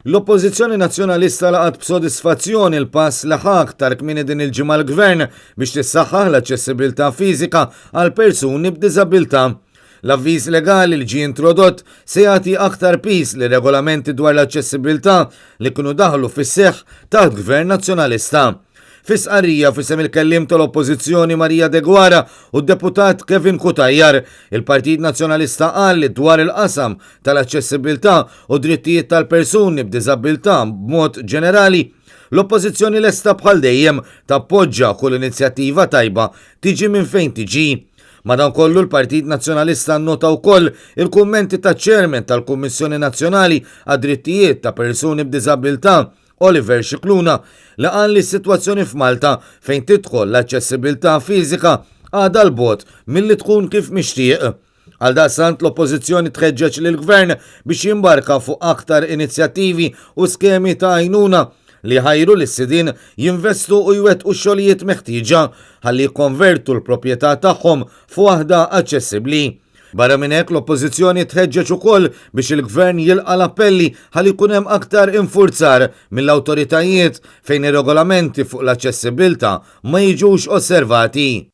L-Oppożizzjoni Nazzjonalista laqgħet b'sodisfazzjon il-pass li ħa aktar kmieni din il-ġimgħa l-Gvern biex tissaħħaħ l-aċċessibilità fiżika għal persuni b'diżabilità. L-avviż legali li ġie introdott se jagħti aktar piż lir-regolamenti dwar l-aċċessibilità li kienu daħlu fis-seħħ taħt Gvern Nazzjonalista. Fi stqarrija f'isem il-kelliem tal-Oppożizzjoni Maria Deguara u d-Deputat Kevin Cutajar, il-Partit Nazzjonalista qal li dwar il-qasam tal-aċċessibilità u drittijiet tal-persuni b'diżabbiltà b'mod ġenerali, l-Oppożizzjoni lesta bħal dejjem tappoġġa kull inizjattiva tajba tiġi minn fejn tiġi. Madankollu l-Partit Nazzjonalista nnota wkoll il-kummenti taċ-Chairman tal-Kummissjoni Nazzjonali għad-Drittijiet ta' Persuni b'Diżabbiltà, Oliver Scicluna, li qal li s-sitwazzjoni f'Malta fejn tidħol l-aċċessibilità fiżika għadha 'l bogħod milli tkun kif mixtieq. Għaldaqstant l-Oppożizzjoni tħeġġeġ lill-Gvern biex jimbarka fuq aktar inizjattivi u skemi ta' għajnuna li jħajru lis-sidien jinvestu u jwettqu x-xogħlijiet meħtieġa ħalli jikkonvertu l-proprjetà tagħhom f'waħda aċċessibbli. Barra minn hekk l-Oppożizzjoni tħeġġeġ ukoll biex il-Gvern jilqa' l-appelli ħalli jkun hemm aktar infurzar mill-awtoritajiet fejn ir-regolamenti fuq l-aċċessibilità ma jiġux osservati.